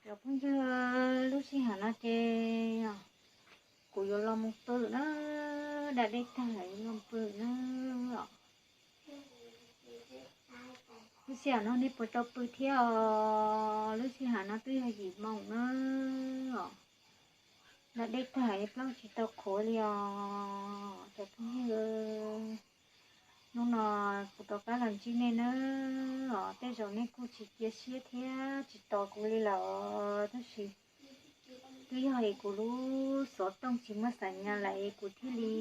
Cov phooj ywg, lub sij hawm no ces kuv yuav los mus pw na, da dej tag yuav los pw na. Lub sij hawm no nej puas tau pw thiab os? Lub sij hawm no twb yog yim moos na. Da dej tag plaub tsis tau qhuav li os cov phooj ywg. Hnub no kuv rov qab los ntsib nej na. Os, tej zaum nej kuj tsis cia siab thiab tsis tos kuv li lawm, tab sis twb yog es kuv lub xov tooj tsis muaj xam nyas lawm es kuv thiaj li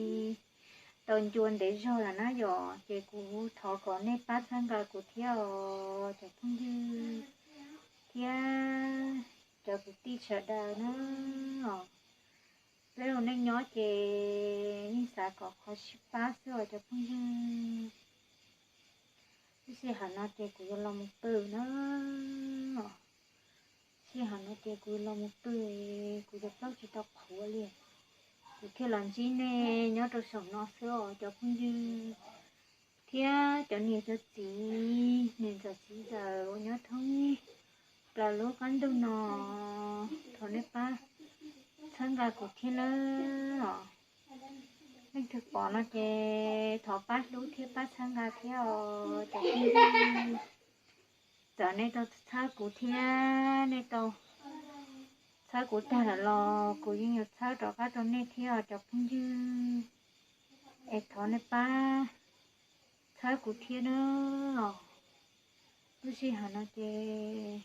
tau ncua ntev zog lawm na yom. Ces kuv thov kom nej pab txhawb nqa kuv thiab os cov phooj ywg thiab cov kwv tij sawv daws na. Peb ua neej nyob ces yeej xav kom qhov sib pab xwb os cov phooj ywg. Lub sij hawm no ces kuv yuav los mus pw na. Sij hawm no ces kuv los mus pw, kuv yuav plaub tsis tau qhuav li. Kuv thiaj los ntsib nej nyob rau saum no xwb os cov phooj ywg thiab cov niam cov txiv, niam ntxawm txiv ntxawm uas nyob thoob plaws lub qab ntuj no, thov nej pab txhawb nqa kuv thiab nawb. Leej twg pom no ces thov pab hlub thiab pab txhawb nqa thiab os cov phooj ywg. Txawm nej tau txhawb kuv thiab nej tau txhawb kuv tag lawm los kuv yeej yuav txhawb rov qab rau nej thiab os cov phooj ywg. Es thov nej pab txhawb kuv thiab nawb. Lub sij hawm no ces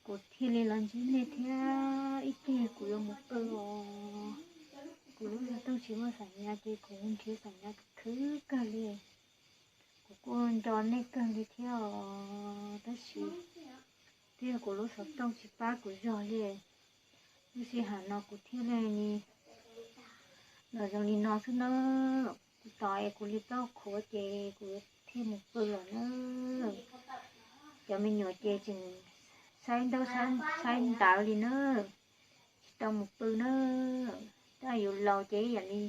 kuv thiaj li los ntsib nej thiab ib pliag kuv yuav mus pw os. Kuv lub xov tooj tsis muaj xam nyas ces kuv nrhiav xam nyas khwv kawg li. Kuv kuj nco nej kawg li thiab os, tab sis twb yog kuv lub xov tooj tsis pab kuv zog li. Lub sij hawm no kuv thiaj li los zoo li no xwb na. Kuv tos es kuv li plaub qhuav ces kuv thiaj mus pw lawm na. Cov me nyuam ces tseem saib ntaub saib ntawv li na, tsis tau mus pw na. Tab yus laus ces yam li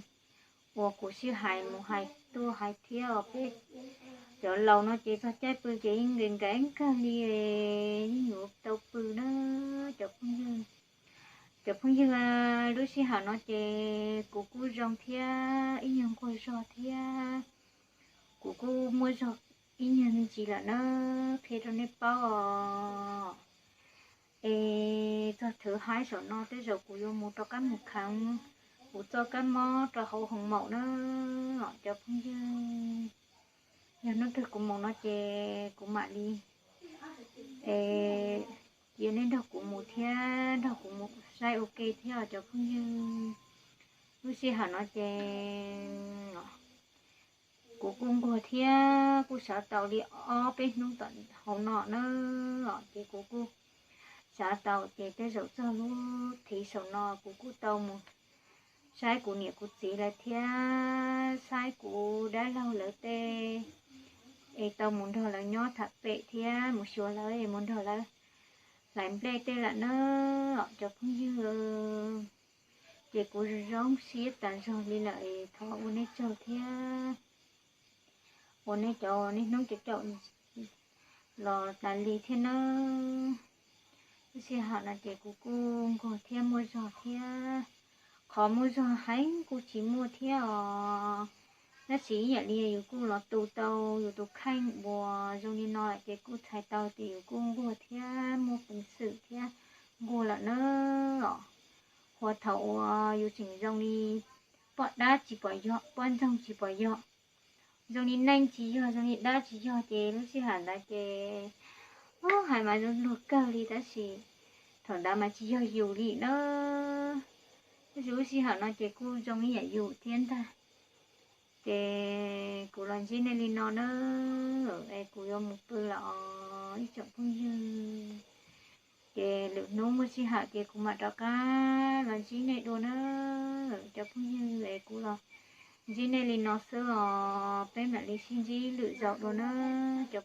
uas kuv sij hais mus hais tuaj hais thiab os, peb cov laus no ces txog caij pw ces yeej nkees nkees kawg li, yeej yuav tau pw na cov phooj ywg. Cov phooj ywg, lub sij hawm no ces kuv kuj zoo thiab ib nyuag nquag zog thiab, kuv kuj muaj zog ib nyuag me ntsis lawm na, qhia rau nej paub os. Es txog thwv haib saum no tej zaum kuv yuav mus rov qab mus kheev kuv txoj kab mob rau hauv hoos maum na cov phooj ywg. Yog hnub twg kuv mus no ces kuv mam li cia nej nrog kuv mus thiab nrog kuv mus saib ua ke thiab os cov phooj ywg. Lub sij hawm no ces kuv kuj nquag thiab kuj sawv tau li ob peb hnub tom hauv no na, ces kuv kuj sawv tau ces tej zaum txog lub thiv saum no kuv kuj tau mus saib kuv niam kuv txiv lawv thiab saib kuv dab laug lawv tej, es tau mus nrog lawv nyob tham pem thiab mus xyuas lawv es mus nrog lawv hlais nplej tej lawm na cov phooj ywg. Ces kuv zoo siab tas zog li lawm es thov ua nej tsaug thiab ua nej cov niaj hnub caum caum los tas li thiab nawb. Lub sij hawm no ces kuv kuj nquag thiab muaj zog thiab, qhov muaj zog heev kuj tsis muaj thiab os. Tab sis ib yam li yus kuj los tu tau yus tus kheej uas zoo li no lawm ces kuj txhais tau tias yus kuj nquag thiab muaj peev xwm thiab nquag lawm na os. Qhov thaum uas yus tseem zoo li poj dab tsis pom yog, poj ntxoog tsis pom yog, zoo li neeg tsis yog, zoo li dab tsis yog ces lub sij hawm ntawd ces hais mas zoo luag kawg li tab sis thaum ntawd mas tsis yog yus li na. Tab sis lub sij hawm no ces kuj zoo ib yam yus thiab ntag. Ces kuv los ntsib nej li no na, es kuv yuav mus pw lawm os ib tsoom phooj ywg. Ces lwm hnub muaj sij hawm ces kuv mam rov qab los ntsib nej dua na cov phooj ywg. Es kuv los ntsib nej li no xwb os, peb mam li sib ntsib lwm zaus dua na cov